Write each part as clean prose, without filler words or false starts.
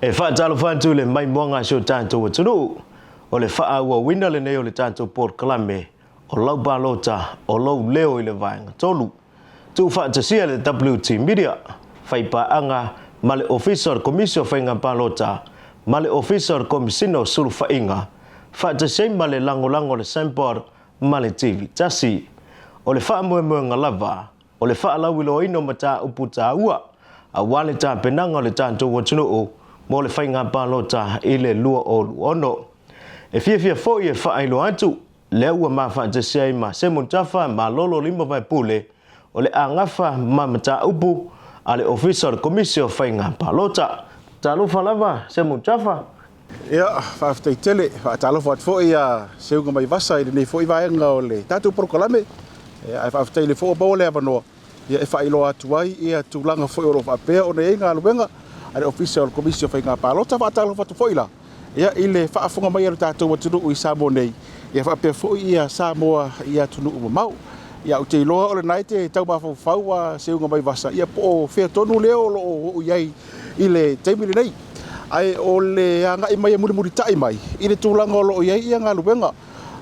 E faatalofa atu i le maimoaga a si o tatou atunuu, o le faaauauina lenei o le tatou polokalame o lau palota o lou leo i le vaega 3. Tuufaatasia e le WT Media, faipaaga ma le Ofisa o le Komisi o Faiga Palota ma le Ofisa o le Komisina o Sulufaiga, faatasi ai ma le lagolago a le Signboard ma le TV tasi. O le faamoemoega lava, o le faalauiloaina o mataupu taua aua le tapenaga o le tatou atunuu mo le faiga palota i le 2026. E fiafia foi e faailoa atu, lea ua ma faatasi ai ma Semo Tafa ma Lolo Limavaepule o le a gafa ma mataupu a le Ofisa o le Komisi o Faiga Palota. Talofa lava Semo Tafa. Ia, faafetai tele. Faatalofa atu foi ia Seuga Maivasa i lenei foi vaega o le tatou polokalame. Ia, ae faafetai le foi ua maua le avanoa ia e faailoa atu ai ia tulaga foi o lo o faapea ona i ai galuega a le Ofisa o le Komisi o Faiga Palota. Faatalofa atu foi la ia i le faafofoga mai a le tatou atunuu i Samoa nei, ia faapea foi ia Samoa i atunuu mamao. Ia ou te iloa o lena e te tau mafaufau a Seuga Maivasa ia po o fea tonu lea o lo o oo i ai i le taimi lenei. Ae o le agai mai e mulimulitai mai i le tulaga o lo o i ai ia galuega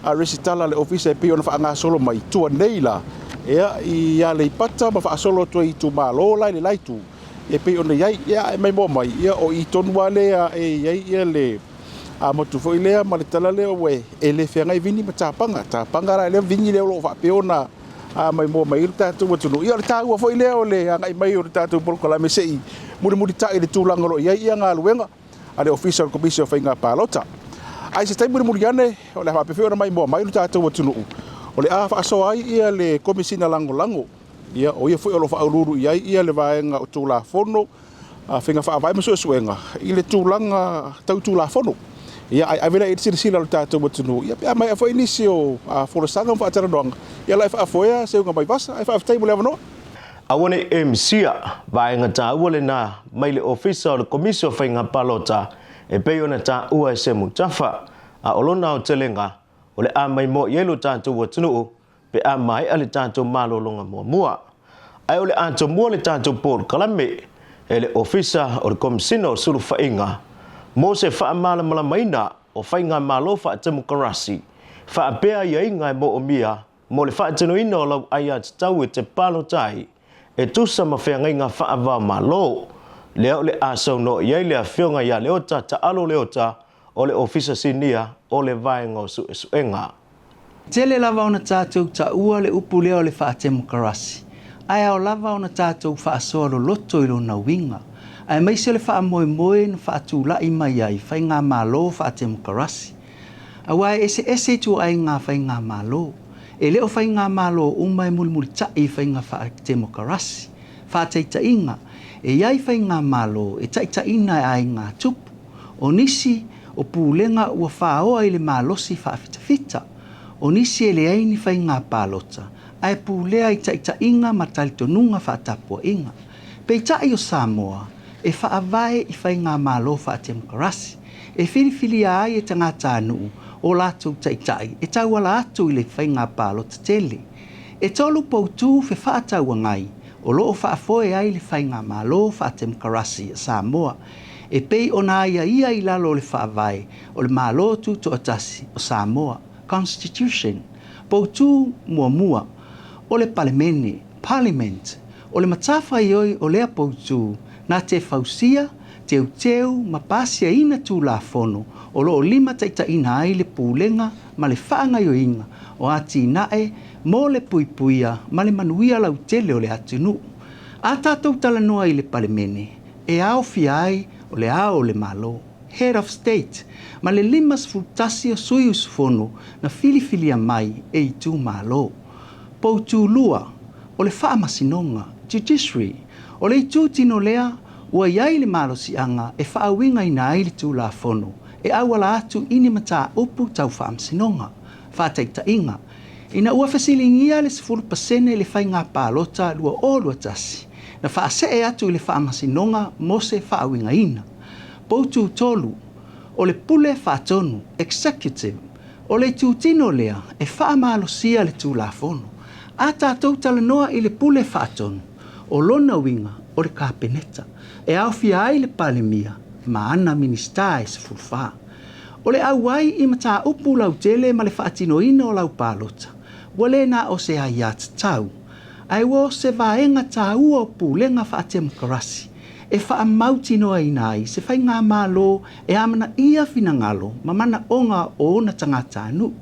a resitala a le Ofisa e pei ona faagasolo mai tua nei la, ia i Aleipata ma faasolo atu ai i itumalo la i le la itu e pei ona i ai. Ia ae maimoa mai, ia o i tonu lava lea e i ai ia le motu foi lea ma le tala lea ua e le feagai vini ma tapaga. Tapaga la lea vini lea o lo o faapea ona maimoa mai ai le tatou atunuu. Ia o le taua foi lea o le agai mai o le tatou polokalame se i mulimulitai i le tulaga o lo o i ai ia galuega a le Ofisa o le Komisi o Faiga Palota. Ae i se taimi mulimuli ane, o le a faapea foi ona maimoa mai lo tatou atunuu, o le a faasoa ai ia le Komesina Lagolago, ia o ia foi o lo o faauluulu i ai ia le vaega o Tulafono, Faiga Faavae ma Suesuega i le tulaga tau Tulafono. Ia ae ave lea i le silasila o le tatou atunuu, ia pe a maea foi nisi o folasaga ma faatalanoaga, ia la e faafoea Seuga Maivasa, ae faafetai mo le avanoa. Aua ne i misia vaega taua lena mai le Ofisa o le Komisi o Faiga Palota e pei ona taua e Semu Tafa, a o lona aotelega, o le a maimoa i ai lo tatou atunuu pe a maea le tatou malologa muamua. Ae o le a tomua le tatou polokalame e le Ofisa o le Komisina o Sulufaiga mo se faamalamalamaina o faigamalo faatemokarasi faapea aiaiga e moomia mo le faatinoina o lau aiatatau e te palota ai e tusa ma feagaiga faava-o-Malo. Lea o le a saunoa i ai le Afioga ia Leota Taalo Leota o le Ofisa Sinia o le Vaega o Suesuega. Tele lava ona tatou taua le upu lea o le faatemokarasi, ae ao lava ona tatou faasoa loloto i lona uiga, aemaise o le faamoemoe na faatulai mai ai faigamalo faatemokarasi. Aua e eseese ituaiga faigamalo. E le o faigamalo uma e mulimulitai i faiga faatemokarasi. Faataitaiga, e i ai faigamalo e taitaiina e aiga tupu. O nisi, o pulega ua faoa i le malosi faafitafita. O nisi e leai ni faiga palota, ae pulea i taitaiga ma talitonuga faatapuaiga. Peitai o Samoa, e faavae i faigamalo faatemokarasi, e filifilia ai e tagatanuu o latou taitai e tauala atu i le faiga palota tele. E tolu poutū fefaatauagai o lo o faafoe ai le faigamalo faatemokarasi a Samoa, e pei ona aiaia i lalo o le Faavae o le Malo Tutoatasi o Samoa, Constitution. Poutū muamua, o le Palemene, Parliament, o le matafaioi o lea poutū na te fausia, teuteu ma pasiaina Tulafono o lo o limataitaiina ai le pulega ma le faagaoioiga o atinae mo le puipuia ma le manuia lautele o le atunuu. A tatou talanoa i le Palemene, e aofia ai o le Ao o le Malo, Head of State, ma le 51 o sui usufono na filifilia mai e itumalo. Poutū lua, o le Faamasinoga, Judiciary, o le itu tino lea ua i ai le malosiaga e faauigaina ai le Tulafono e auala atu i ni mataupu tau faamasinoga. Faataitaiga, ina ua fesiligia le 10% i le faiga palota 2021, na faasee atu i le Faamasinoga mo se faauigaina. Poutū tolu, o le Pule Faatonu, Executive, o le itutino lea e faamalosia le Tulafono. A tatou talanoa i le Pule Faatonu, o lona uiga o le Kapeneta, e aofia ai le Palemia ma ana Minisita e 14. O le auai i mataupu lautele ma le faatinoina o lau palota, ua le na o se aiatatau, ae ua o se vaega taua o pulega faatemokarasi e faamautinoaina ai se faigamalo e amanaia finagalo ma manaoga o ona tagatanuu.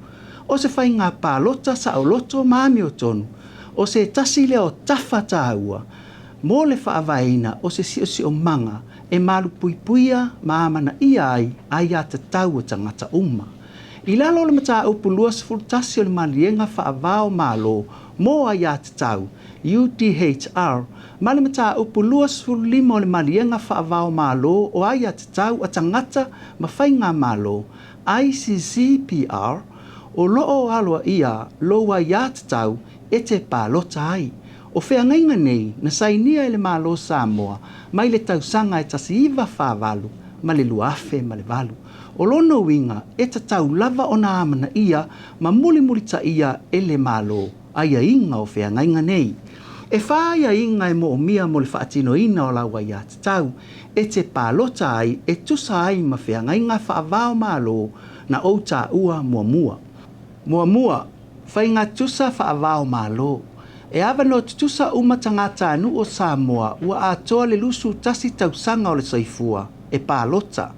O se faiga palota saoloto ma amiotonu, o se tasi lea o tafa taua mo le faavaeina o se siosiomaga e malupuipuia ma amanaia ai aiatatau a tagata uma. I lalo o le Mataupu 21 o le Maliega Faava o Malo mo Aiatatau, UDHR, ma le Mataupu 25 o le Maliega Faava o Malo o Aiatatau a Tagata ma Faigamalo, ICCPR, o lo o aloaia lou aiatatau e te palota ai. O feagaiga nei na sainia e le Malo Samoa mai le tausaga e 1948 ma le 2008. O lona uiga e tatau lava ona amanaia ma mulimulitaia e le Malo aiaiga o feagaiga nei. E whā aiaiga e moomia mo le faatinoina o lau aiatatau e te palota ai e tusa ai ma feagaiga faava o Malo na ou taua muamua. Muamua, faiga tusa faava o Malo. E avanoa tutusa uma tagatanuu o Samoa ua atoa le 21 tausaga o le soifua e palota.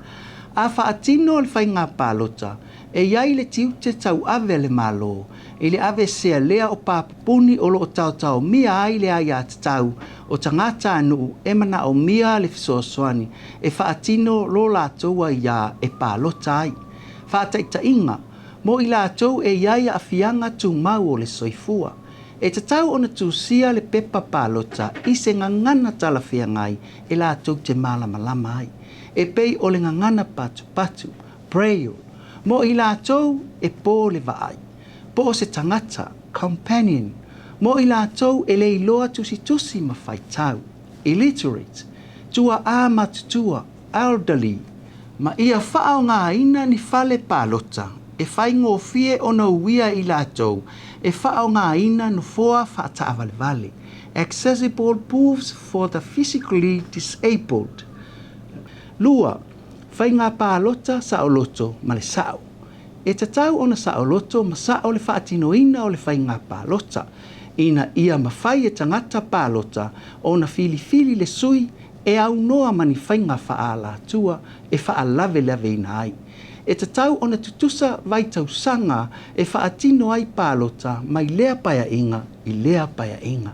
A faatino le faiga palota, e i ai le tiute tauave a le Malo i le aveesea lea o papupuni o lo o taotaomia ai le aiatatau o tagatanuu e manaomia le fesoasoani e faatino lo latou aiā e palota ai. Faataitaiga, mo i latou e i ai aafiaga tumau o le soifua. E tatau ona tusia le pepa palota i se gagana talafeagai e latou te malamalama ai, e pei o le gagana patupatu, braille, mo i latou e po le vaai, po o se tagata, companion, mo i latou e le iloa tusitusi ma faitau, illiterate, tua'a matutua, elderly, ma ia faaaogaina ni fale palota e faigofie ona uia i latou e faaaogaina nofoa faataavalevale, accessible booths for the physically disabled. Lua, faiga palota saoloto ma le sao. E tatau ona saoloto ma sao le faatinoina o le faiga palota, ina ia mafai e tagata palota ona filifili le sui e aunoa ma ni faiga faaalatua e faalavelaveina ai. E tatau ona tutusa vaitausaga e faatino ai palota mai lea paeaiga i lea paeaiga,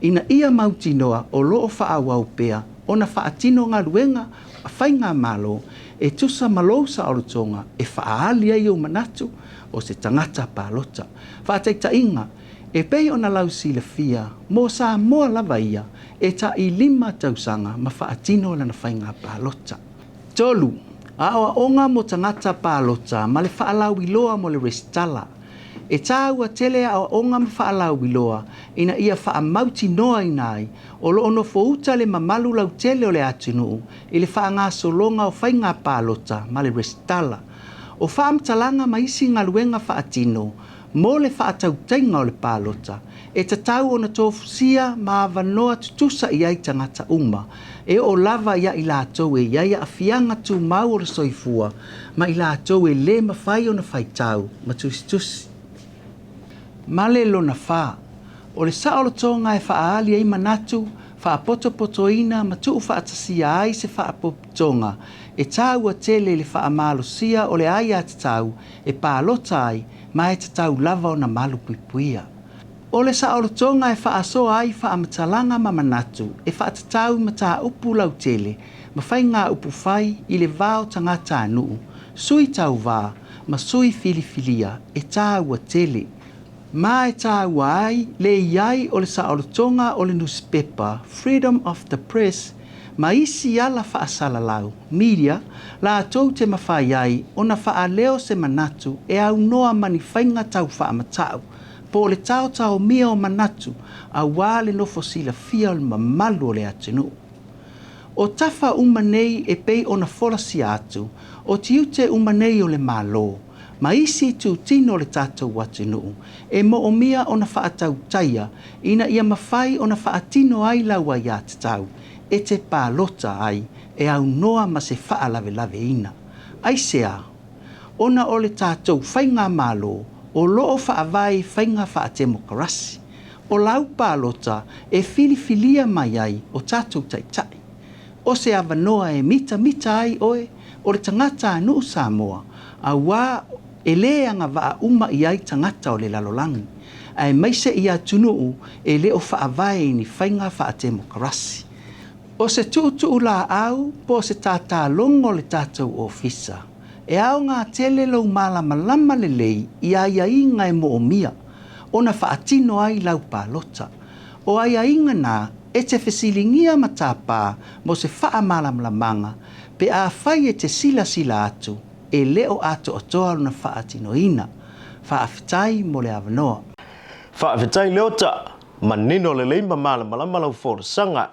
ina ia mautinoa o lo o faaauau pea ona faatino galuega a faigamalo e tusa ma lou saolotoga e faaali ai ou manatu o se tagata palota. Faataitaiga, e pei ona lau silafia, mo Samoa lava ia e ta'i 5 tausaga ma faatino lana faiga palota. Tolu, aoaoga mo tagata palota ma le faalauiloa mo le resitala. E tāua tele aoaoga ma faalauiloa ina ia faamautinoaina ai o lo o nofouta le mamalu lautele o le atunuu i le faagasologa o faiga palota ma le resitala. O faamatalaga ma isi galuega faatino mo le faatautaiga o le palota, e tatau ona tofusia ma avanoa tutusa i ai tagata uma, e oo lava ia i latou e i ai aafiaga tumau o le soifua ma i latou e lē mafai ona faitau ma tusitusi. Ma le lona fa, o le saolotoga e faaali ai manatu, faapotopotoina ma tuufaatasia ai se faapopotoga e taua tele i le faamalosia o le aiatatau e palota ai ma e tatau lava ona malupuipuia. O le saolotoga e faasoa ai faamatalaga ma manatu e faatatau i mataupu lautele ma faiga upufai i le va o tagatanuu, sui tauvā ma sui filifilia e taua tele. Ma e taua ai le i ai o le saolotoga o le nusipepa Freedom of the Press ma isi ala faasalalau, media, latou te mafai ai ona faaleo se manatu e aunoa ma ni faiga tau faamatau po o le taotaomia o manatu auā le nofo silafia o le mamalu o le atunuu. O tafa uma nei e pei ona folasia atu, o tiute uma nei o le Malo, ma isi itutino o le tatou atunuu, e moomia ona faatautaia ina ia mafai ona faatino ai lau aiatatau e te palota ai e aunoa ma se faalavelaveina. Aisea? Ona o le tatou faigamalo o lo o faavae i faiga faatemokarasi. O lau palota e filifilia mai ai o tatou taitai. O se avanoa e mitamita ai oe o le tagata a nuu Samoa, auā e lē agavaa uma i ai tagata o le lalolagi, aemaise i atunuu e le o faavae i ni faiga faatemokarasi. O se tuutuu laau po o se tātālogo le tatou ofisa, e aoga tele lou malamalama lelei i aiaiga e moomia ona faatino ai lau palota. O aiaiga na e te fesiligia ma tapa mo se faamalamalamaga pe afai e te silasila atu e le o atoatoa lona faatinoina. Faafetai mo le avanoa. Faafetai Leota, manino lelei ma malamalama lau folasaga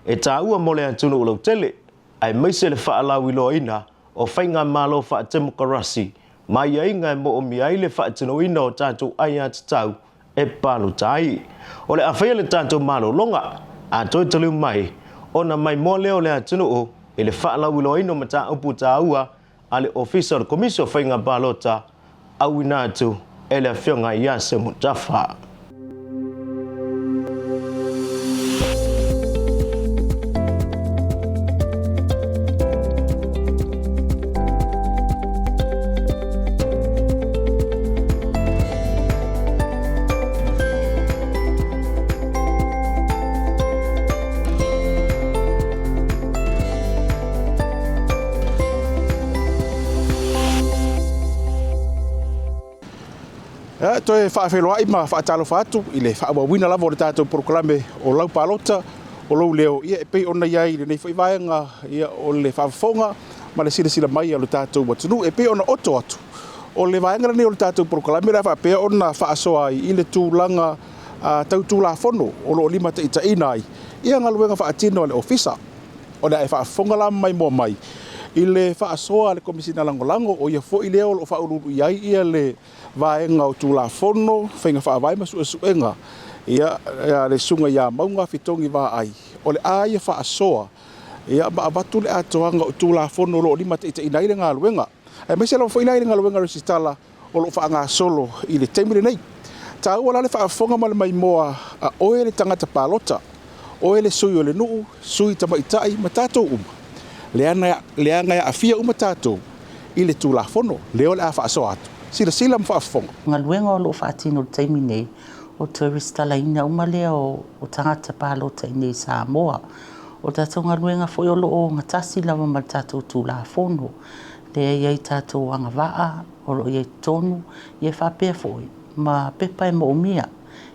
e taua mo le atunuu lautele, aemaise le faalauiloaina o faigamalo faatemokarasi ma aiaiga e moomia ai le faatinoina o tatou aiatatau e palota ai. O le a faia le tatou malologa, a toe taliu mai, ona maimoa lea o le atunuu i le faalauiloaina o mataupu taua a le Ofisa o le Komisi o Faiga Palota auina atu e le Afioga ia Semutafa. Ia, toe faafeiloai ma faatalofa atu i le faaauauina lava o le tatou polokalame o lau palota, o lou leo, ia e pei ona i ai i lenei foi vaega, ia, o le faafofoga ma le silasila mai a lo tatou atunuu. E pei ona oto atu, o le vaega lenei o le tatou polokalame o le a faapea ona faasoa ai i le tulaga tau Tulafono o lo o limataitaiina ai ia galuega faatino a le Ofisa. O le a e faafofoga la ma maimoa mai i le faasoa a le Komesina Lagolago, o ia foi lea o lo o faauluulu i ai ia le Vaega o Tulafono, Faiga Faavae ma Suesuega, ia, le Susuga ia Mauga Fitogi Vaai, o le a ia faasoa ia ma avatu le atoaga o Tulafono o lo o limataitaiina ai le galuega, aemaise lava foi la i le galuega resitala o lo o faagasolo i le taimi lenei. Taua la le faafofoga ma le maimoa a oe le tagata palota, oe le sui o le nuu, sui tamaitai ma tatou uma, leaga e aafia uma tatou i le Tulafono lea o le a faasoa atu. Silasila ma faafofoga. Galuega o lo o faatino i le taimi nei, o le toe resitalaina uma lea o tagata palota i inei i Samoa. O le tatou galuega foi o lo o ogatasi lava ma le tatou Tulafono, lea e i ai tatou agavaa o lo o i ai i totonu, ia faapea foi ma pepa e moomia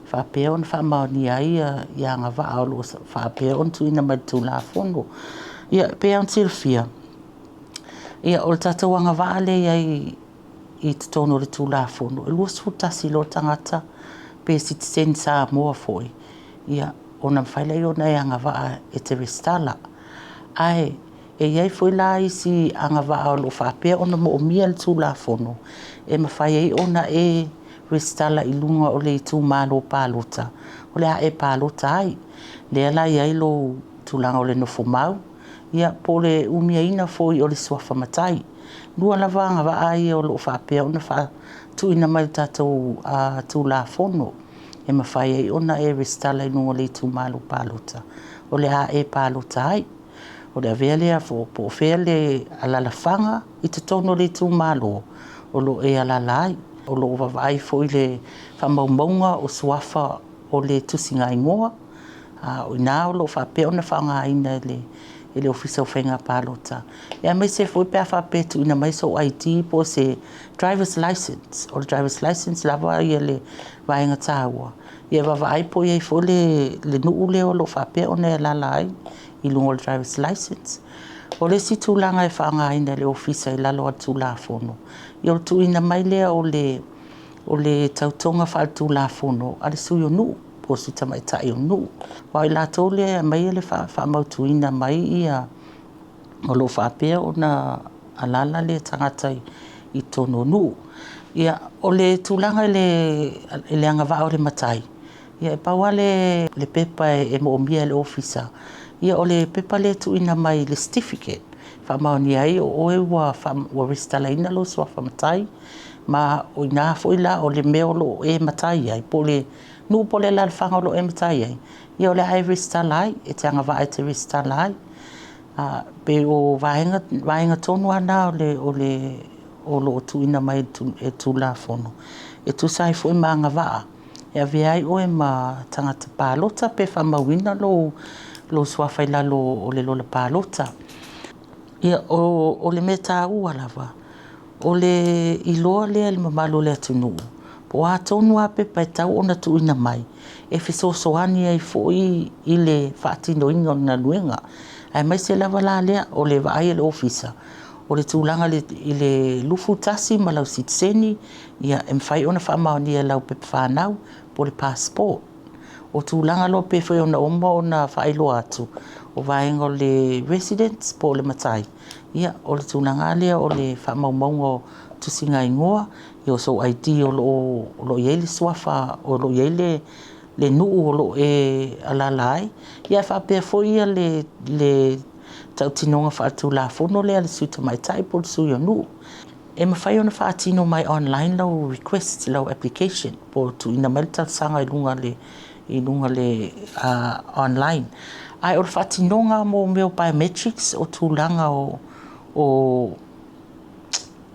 e faapea ona faamaonia ai ia agavaa o lo o faapea ona tuuina mai i le Tulafono. Ia, e pei lava ona silafia, ia o le tatou agavaa lea e i ai i totonu o le Tulafono, e 21 loa tagata pe sitiseni Samoa foi, ia ona mafai lea ona e agavaa e te resitala. Ae e i ai foi la isi agavaa o lo o faapea ona moomia e le Tulafono e mafai ai ona e resitala i luga o le itumalo palota o le a e palota ai. Lea la e i ai lou tulaga o le nofomau, ia po o le umiaina foi o le suafa matai. Lua lava agavaa ia o lo o faapea ona faatuuina mai i le tatou Tulafono e mafai ai ona e resitala i luga o le itumalo palota o le a e palota ai. O le avea lea po o fea le alalafaga i totonu o le itumalo o lo o e alala ai. O lo o vaavaai foi le faamaumauga o suafa o le tusiga igoa, a o i ina o lo o faapea ona faaaogaina e le Ofisa o Faiga Palota, aemaise foi pe a faapea e tuuina mai sou ID po o se driver's license. O le driver's license lava ia le vaega taua, ia vaavaai po o i ai foi le nuu lea o lo o faapea ona e alaala ai i luga o le driver's license. O le isi tulaga e faaaogaina e le Ofisa i lalo o le Tulafono, ia o le tuuina mai lea o le o le tautoga faaletulafono a le sui o nuu po o sui tamaitai o nuu. Aua o i latou lea e aumaia le faamautuina mai ia o lo o faapea ona alaala lea tagata i totonu o nuu. Ia, o le tulaga i le agavaa o le matai, ia e pau lava le pepa e moomia e le ofisa, Ia o le pepa lea e tuuina mai le certificate e faamaonia ai o oe ua ua resitalaina lou suafa matai ma o i ina foi la o le mea o lo o e matai ai po o le nuu po o le alaalafaga o lo o e matai ai, ia o le a e resitala ai, e te agavaa e te resitala ai. A, pei o vaega, vaega tonu lava na o le, o le, o lo o tuuina mai e le Tulafono e tusa ai foi ma agavaa e avea ai oe ma tagata palota pe faamauina lou, lou suafa i lalo o le lola palota. Ia, o, o le mea taua lava, o le iloa lea i le mamalu o le atunuu, po o a tonu lava pepa e tatau ona tuuina mai, e fesoasoani ai foi i le faatinoina o le galuega. Aemaise lava la lea o le vaai a le Ofisa, o le tulaga i le 21 ma lau sitiseni, ia, e mafai ona faamaonia e lau pepa fanau po o le passport. O tulaga loa pei foi ona uma ona faailoa atu, o vaega o le residence po o le matai, ia, o le tulaga lava lea o le faamaumauga o tusiga igoa, ia o sou ID o lo o i ai le suafa, o lo o i ai le le nuu o lo o e alaala ai, ia ae faapea foi ia le, le tautinoga faaletulafono lea a le sui tamaitai po o le sui o nuu. E mafai ona faatino mai online lau request, lau application, po o tuuina mai le talosaga i luga le, i luga le uh, online. Ae o le faatinoga mo mea o biometrics, o tulaga o, o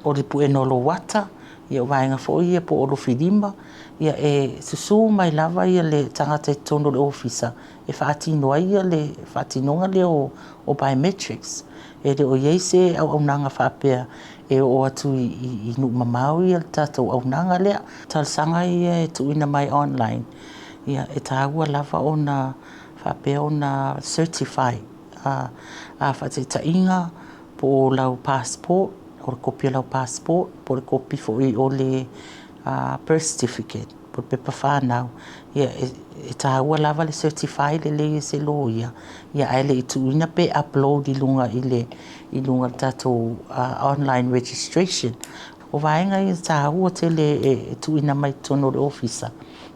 o le puena o lou ata, ia o vaega foi ia po o lofilima, ia e susū mai lava ia le tagata i totonu o le ofisa e faatino ai ia le faatinoga lea o, o biometrics. E le o i ai se auaunaga faapea e oo atu i, i, i nuu mamao ia le tatou auaunaga lea. Talosaga ia e tuuina mai online, ia e taua lava ona faapea ona certify a, a faataitaiga po o lau passport, o le kopi o lau passport, po o le kopi foi o le birth certificate, po o le pepa whānau, ia, e, e tāua lava le certify lelei e se lōia, ia, ae le i tuuina pe upload i luga i le, i luga i le tatou uh, online registration. O vaega ia tāua tele e, e tuuina mai totonu o le ofisa,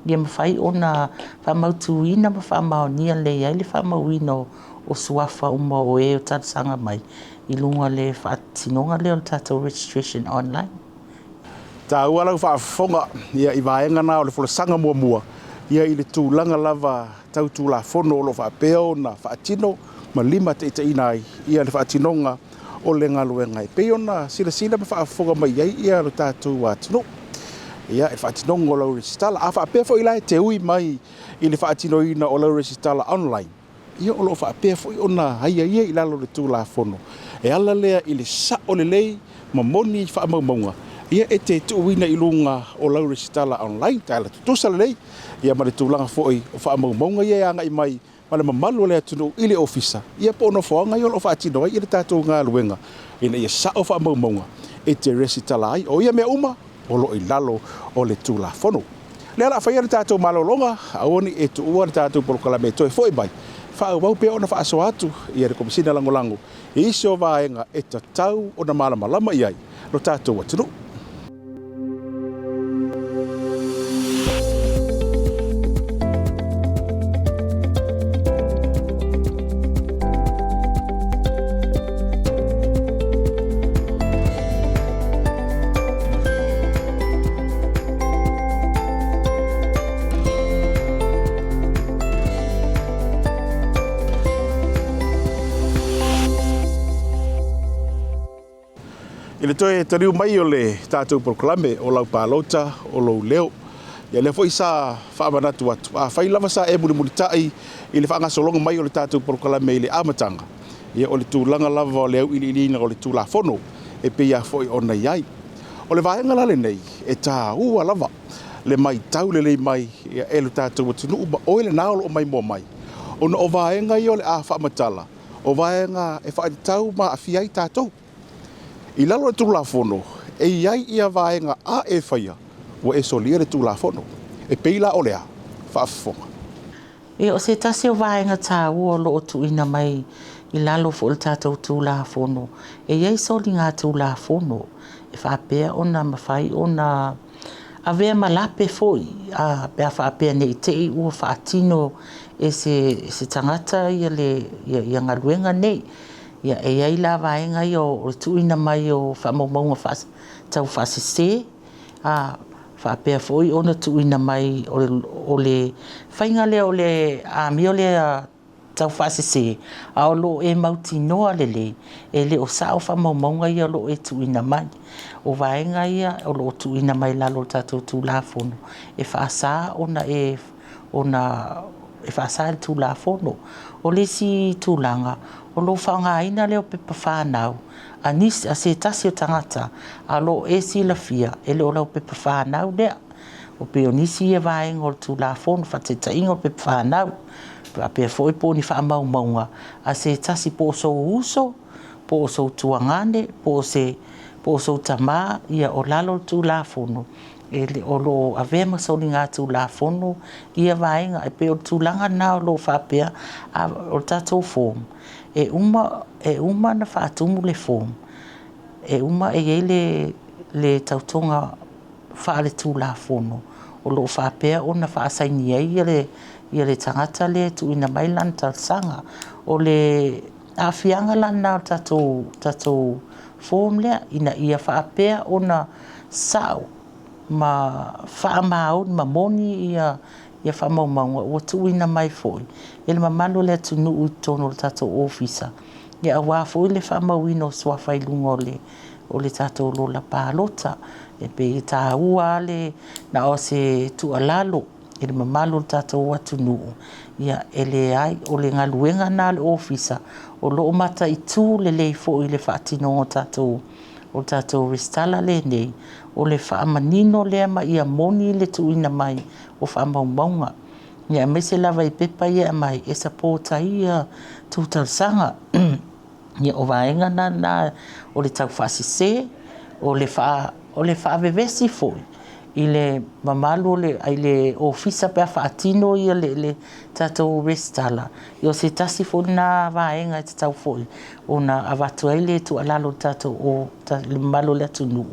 ia mafai ona faamautuina ma faamaonia lelei ai le faamauina o, o suafa uma o e o talosaga mai i luga o le faatinoga lea o le tatou registration online. Taua lau faafofoga ia i vaega na o le folasaga muamua ia i le tulaga lava tau Tulafono o lo o faapea ona faatino ma limataitaiina ai ia le faatinoga o le galuega e pei ona silasila ma faafofoga mai ai ia lo tatou atunuu ia i le faatinoga o lau resitala. A faapea foi la e te ui mai i le faatinoina o lau resitala online, Ia o lo o faapea foi ona aiaia i lalo o le Tulafono e ala lea i le sao lelei ma moni i faamaumauga ia e te tuuina i luga o lau resitala online tala tutusa lelei ia ma le tulaga foi o faamaumauga ia e agai mai ma le mamalu o le atunuu i le ofisa ia po o nofoaga ia o lo o faatino ai le tatou galuega ina ia sao faamaumauga e te resitala ai. O ia mea uma o lo o i lalo o le Tulafono. Lea o le a faia le tatou malologa, aua ne i e tuua le tatou polokalame e toe foi mai, faaauau pea ona faasoa atu ia le Komesina Lagolago i isi o vaega e tatau ona malamalama i ai lo tatou atunuu. I le toe taliu mai o le tatou polokalame o lau palota o lou leo, ia lea foi sa faamanatu atu, afai lava sa e mulimulitai i le faagasologa mai o le tatou polokalame i le amataga, Ia, o le tulaga lava o le auiliiliina o le Tulafono e pei lava foi ona i ai. O le vaega la lenei, e taua lava le matau lelei mai e lo tatou atunuu ma oe lena o lo o maimoa mai, ona o vaega ia o le a faamatala, o vaega e faatatau ma aafia ai tatou. I lalo o le Tulafono, e i ai ia vaega a e faia, ua e solia le Tulafono. E pei la o le a? Faafofoga. Ia, o se tasi o vaega taua o lo o tuuina mai i lalo foi o le tatou Tulafono, e i ai soligatulafono e faapea ona mafai ona avea ma lape foi, a, pe a faapea ne i te i ua faatino e se se tagata ia le ia ia galuega nei. Ia e i ai la vaega ia o le tuuina mai o faamaumauga faa tau faasese, a faapea foi ona tuuina mai o le o le faiga lea o le amio lea tau faasese, a o lo o e mautinoa lelei e le o sao faamaumauga ia o lo o e tuuina mai. O vaega ia o lo o tuuina mai i lalo o le tatou Tulafono e faasa ona e ona e faasa e le Tulafono. O le isi tulaga, o lo o faaaogaina lea o pepa fanau a nisi a se tasi o tagata a o lo o e silafia e le o lau pepa fanau lea. O pei o nisi ia vaega o le Tulafono, faataitaiga o pepa fanau, faapea foi po o ni faamaumauga a se tasi po o sou uso, po o sou tuagane, po o se po o sou tamā, ia o lalo o le Tulafono, e le o lo o avea ma soligatulafono ia vaega. E pei o le tulaga lena o lo o faapea, a o le tatou form, e uma e uma ona faatumu le form, e uma e i ai le le tautoga faaletulafono o lo o faapea ona faasaini ai le ia le tagata lea e tuuina mai lana talosaga. O le aafiaga la lena o le tatou tatou form lea ina ia faapea ona sao ma faamaoni ma moni ia ia faamaumauga ua tuuina mai foi e le mamalu o le atunuu i totonu o le tatou ofisa, ia aua foi le faamauina o suafa i luga o le o le tatou lola palota. E pei e taua lava le na o se tuualalo i le mamalu o le tatou atunuu, ia e leai, o le galuega lena a le ofisa o lo o mataitu lelei foi i le faatinoga o tatou o le tatou resitala lenei, o le faamanino lea ma ia moni le tuuina mai o faamaumauga. Ia aemaise lava i pepa ia e aumai e support ai ia tou talosaga. Ia o vaega na na o le taufaasese, o le faa, o le faavevesi foi i le mamalu o le, i le ofisa pe a faatino ia le, le tatou resitala. Ia o se tasi foi lena vaega e tatau foi ona avatu ai le tuualalo i le tatou o, le mamalu o le atunuu,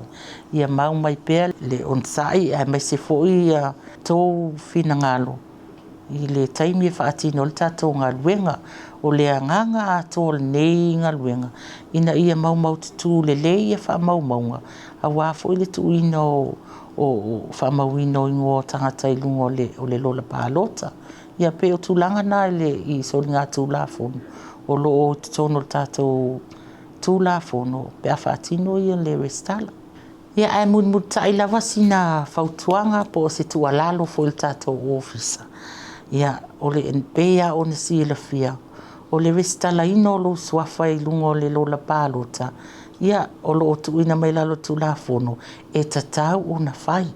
ia mau mai pea le onosai aemaise foi ia tou finagalo i le taimi e faatino ai le tatou galuega. O le agaga atoa o lenei galuega, ina ia maumaututu lelei ia faamaumauga, aua foi le tuuina o, o faamauina o igoa o tagata i luga o le, o le lola palota. Ia pei o tulaga na i le i soligatulafono o lo o i totonu o le tatou Tulafono pe a faatino ia le resitala. Ia ae mulimulitai lava sina fautuaga po o se tuualalo foi i le tatou ofisa. Ia, o le, e pei lava ona silafia, o le resitalaina o lou suafa i luga o le lola palota, ia, o lo o tuuina mai lalo o le Tulafono, e tatau ona fai.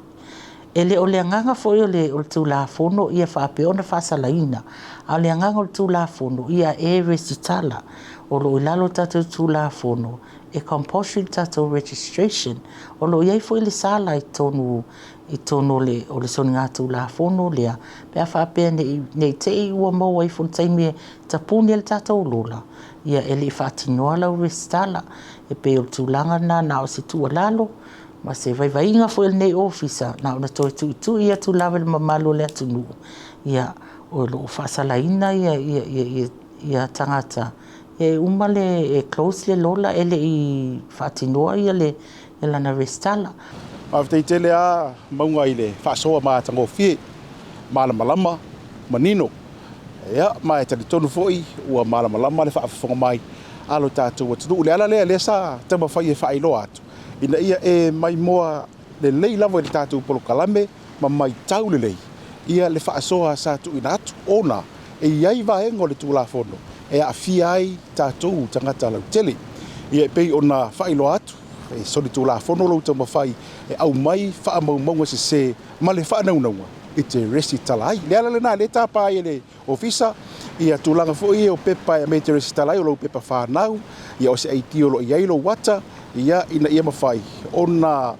E le o le agaga foi o le, o le Tulafono ia faapea ona faasalaina, a o le agaga o le Tulafono, ia e resitala. O lo o i lalo o le tatou Tulafono, e compulsory le tatou registration. O lo o i ai foi le sala i totonu i totonu o le o le soligatulafono lea pe a faapea ne i ne i te i ua maua ifo i le taimi e tapuni ai le tatou lola, ia e le i faatinoa lau resitala. E pei o le tulaga lena na o se tuualalo ma se vaivaiga foi a lenei ofisa na ona toe tuitui atu lava i le mamalu o le atunuu, ia o lo o faasalaina ia ia ia ia tagata E uma le e close le lola e le i faatinoa ia le lana resitala. Faafetai tele a Mauga i le faasoa matagofie, malamalama, manino. Ia, ma e talitonu foi ua malamalama le faafofoga mai a lo tatou atunuu. O le ala lea lea sa taumafai e faailoa atu ina ia e maimoa lelei lava i le tatou polokalame ma maitau lelei ia le faasoa sa tuuina atu ona e i ai vaega o le Tulafono e aafia ai tatou tagata lautele. Ia e pei ona faailoa atu, e solitulafono lou taumafai e aumai faamaumauga sese ma le faanaunauga e te resitala ai. Le ala lena lea e tapa ai e le Ofisa ia tulaga foi ia o pepa e aumai e te resitala ai, o lou pepa fanau, ia o se ID o lo o i ai lou ata, ia ina ia mafai ona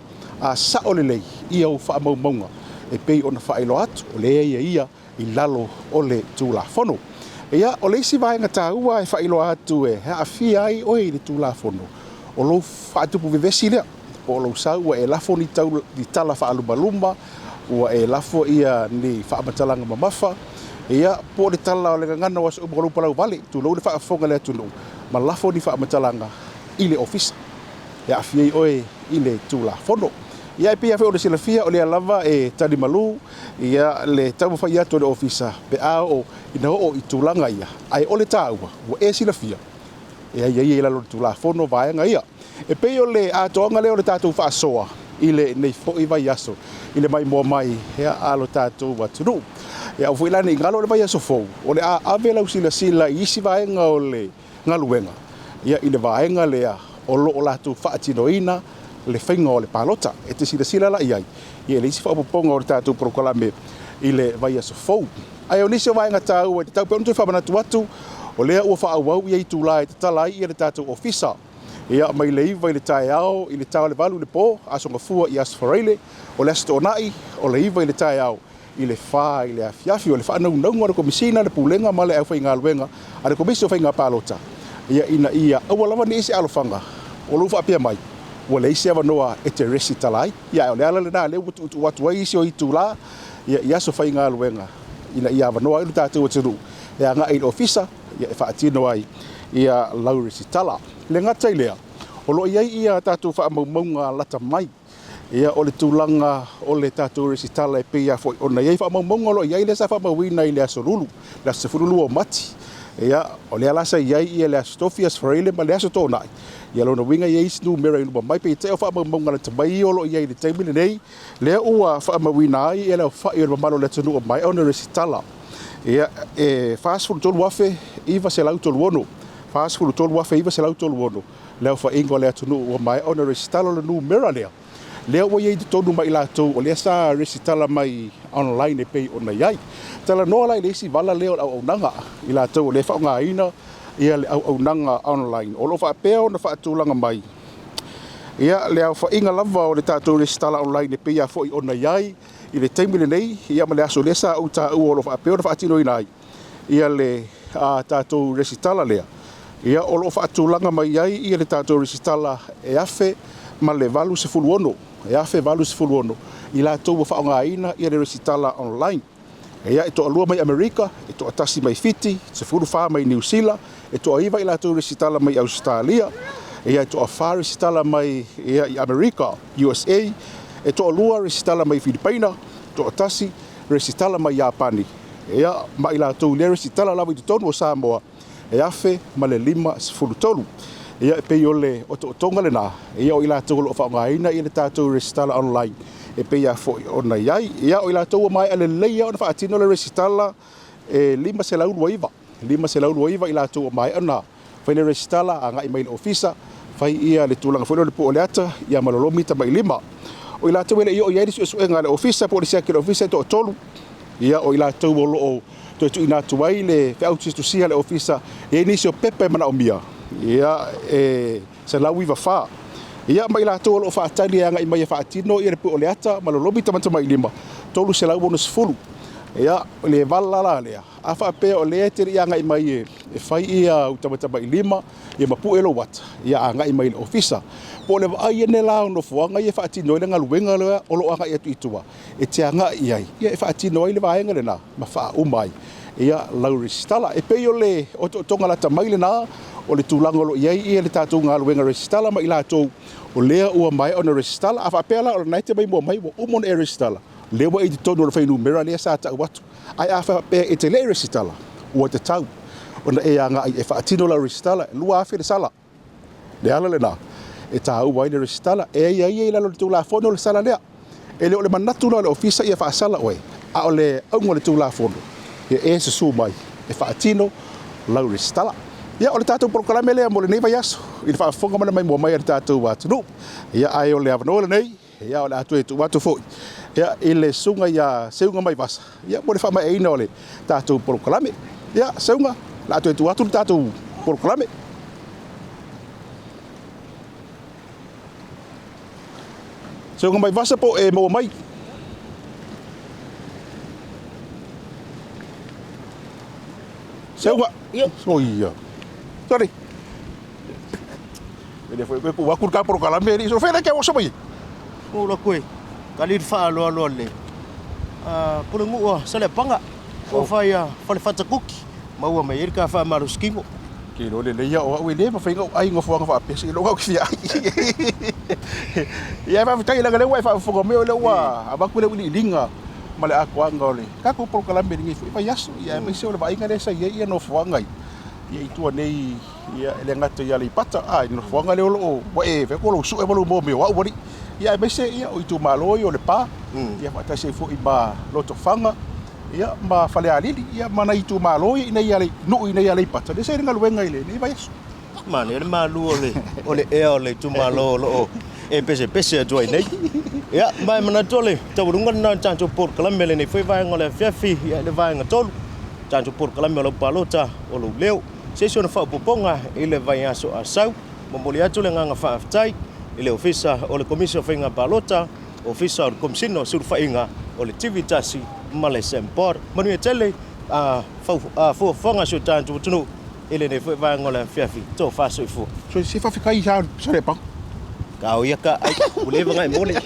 sao lelei ia ou faamaumauga e pei ona faailoa atu, o lea e aiaia i lalo o le Tulafono. Ia, o le isi vaega taua e faailoa atu e aafia ai oe i le Tulafono, o lou faatupu vevesi lea, po o lou sau ua e lafo ni, tau, ni tala faalumaluma, ua e lafo ia ni faamatalaga mamafa, Ia, po o le tala o le gagana o aso uma o lou palauvale, tulou le faafofoga a le atunuu, ma lafo ni faamatalaga i le Ofisa e aafia ai oe i le Tulafono. Ia, e pei lava foi ona silafia, o lea lava e tali malu ia le taumafai atu o le Ofisa pe a oo ina oo i tulaga ia, ae o le taua, ua e silafia, e aiaia i lalo o le Tulafono vaega ia. E pei o le atoaga lea o le tatou faasoa i lenei foi vaiaso i le maimoa mai a lo tatou atunuu. Aua foi la ne i galo le vaiaso fou, o le a ave lau silasila i isi vaega o le galuega, ia i le vaega lea o lo o latou faatinoina le faiga o le palota. E te silasila la i ai i le isi faaopoopoga o le tatou polokalame i le vaiaso fou. Ae o nisi o vaega taua e tatau pea ona toe faamanatu atu, o lea ua faaauau ia itula e tatala ai ia le tatou ofisa, ia mai le 9 i le taeao i le ta o le 8 i le po, Aso Gafua i Aso Faraile, o le Aso Toonai, o le 9 i le taeao i le 4 i le afiafi. O le faanaunauga o le Komesina, le Pulega ma le Aufaigaluega a le Komisi o Faiga Palota, ia ina ia aua lava ne i se alofaga o lou faapea mai ua leai se avanoa e te resitala ai. Ia ae o le ala lena lea ua tuutuu atu ai isi o itula ia i aso faigaluega ina ia avanoa ai lo tatou atunuu e agai i le ofisa ia e faatino ai ia lau resitala. E le gata i lea, o lo o i ai ia tatou faamaumauga lata mai ia o le tulaga o le tatou resitala e pei lava foi ona i ai faamaumauga o lo o i ai lea sa faamauina i le Aso Lulu, le aso 12 o Mati. Ia, o lea la sa i ai ia le Aso Tofi, Aso Faraile ma le Aso Toonai. Ia lona uiga e i ai isi numera i luma mai, peitai o faamaumauga lata mai ia o lo o i ai i le taimi lenei, lea ua faamauina ai ia le aofai o le mamalu o le atunuu ua maea ona resitala. Ia, e 43,936, 43,936 le aofaiga o le atunuu ua maea ona resitala. O le numera lea, lea ua i ai i totonu ma i latou o lea sa resitala mai online e pei ona i ai. Talanoa la i le isi vala lea o le auaunaga, i latou o lea e faaaogaina ia le auaunaga online. O lo o faapea ona faatulaga mai ia le aofaiga lava o le tatou resitala online e pei lava foi ona i ai i le taimi lenei, ia ma le aso lea sa ou taua o lo o faapea ona faatinoina ai ia le tatou resitala lea. Ia o lo o faatulaga mai ai ia le tatou resitala e 1086, e 1086 i latou ua faaaogaina ia le resitala online. Ia e toalua mai Amerika, e toatasi mai Fiti, 14 mai Niu Sila, e toaiva i latou resitala mai Ausetalia, ia e toafa resitala mai ia i Amerika, USA, e toalua resitala mai Filipaina, toatasi resitala mai Iapani. Ia ma i latou lea resitala lava i totonu o Samoa e 1053. Ia e pei o le otootoga lena, ia o i latou o lo o faaaogaina ia le tatou resitala online e pei lava foi ona i ai. Ia o i latou ua maea lelei lava ona faatino le resitala e 529, 529 i latou ua maea ona fai le resitala, agai mai i le ofisa, fai ia le tulaga foi lea o le pue o le ata, ia ma lolomi tamailima. O i latou e le i oo i ai le suesuega a le ofisa po o le siaki a le ofisa e toatolu, ia o i latou o lo o toe tuuina atu ai le feau tusitusia a le ofisa, e i ai nisi o pepa e manaomia, ia e 194. Ia ma i latou o lo o faatali e agai mai e faatino ia le pue o le ata ma lolomi tamatamailima, 360. Ia, o le vala la lea, a faapea o lea e te le i agai mai e fai ia au tamatamailima, ia ma pue lou ata, ia agai mai i le ofisa. Po o le vaai ane la o nofoaga ia e faatino ai le galuega lea o lo o agai atu i tua, e te agai i ai, ia e faatino ai le vaega lena ma faauma ai ia lau resitala. E pei o le otootoga lata mai lena o le tulaga o lo o i ai ia le tatou galuega resitala ma i latou o lea ua maea ona resitala. A faapea la o lena e te maimoa mai ua uma ona e resitala, lea ua e i totonu o le fuainumera lea sa tau atu. Ae a faapea e te le i resitala, ua tatau ona e agai e faatino lau resitala, e 2,000 le sala. Le ala lena e taua ai le resitala, e aiaia i lalo o le Tulafono le sala lea. E le o le manatu la o le Ofisa ia faasala oe, a o le auga o le Tulafono, ia e susu mai e faatino lau resitala. Ia, o le tatou polokalame lea mo lenei vaiaso i le faafofoga ma le maimoa mai a le tatou atunuu. Ia, ae o le avanoa lenei, ia, o le a toe tuu atu foi ia, i le susuga ia Seuga Maivasa ia, mo le faamaeaina o le tatou polokalame. Ia, Seuga, o le a toe tuu atu le tatou polokalame. Seuga Maivasa po o e maua mai? Seuga. Ia. Soia. Sorry. E le foi koe pu atu le ka polokalame e so fele ke o so mai. Ko la koe. Ka li whaaloaloa le. Pulenuu o Saleapaga. Ua fai a Falefatakuki, maua mai ai le ta faamalosi kino. Ke iloa lelei au o au e le mafai ona ou ai i nofoaga faapea seiloga ou te fia ai. Ia faafetai leaga lea ua e faafofoga mai o lea ua avatu le auiliiliga ma le atoaga o le tatou polokalame i lenei foi vaiaso, ia aemaise o le vaaiga lea sa i ai nofoaga ia i tua nei ia e le gata i Aleipata a i le nofoaga lea o lo o ua e fai atu o lou sue ma lou momeo au alii, ia aemaise ia o itumalo ia o Lepa ia faatasi ai foi ma Lotofaga ia ma Falealili ia ma nai itumalo ia i inei i nuu i inei i Aleipata lea sa i ai le galuega i lenei vaiaso. Manaia le malu o le ea o le itumalo o lo o e pesepese atu ai nei. Ia, ma e manatu o le taualuga lena o le tatou polokalame i lenei foi vaega o le afiafi, ia i le vaega 3, tatou polokalame o lau palota o lou leo. Se isi ona faaopoopoga i le vaiaso a sau, momoli atu le agaga faafetai i le Ofisa o le Komisi o Faiga Palota, Ofisa o le Komesina o Sulufaiga o le TV1 ma le SMBOD. Manuia tele a fuafuaga a si o tatou atunuu i lenei foi vaega o le afiafi. Tofa soifua. Se faafetai sa Saleapaga. Kao ia ka ai, ua leva ona e mole.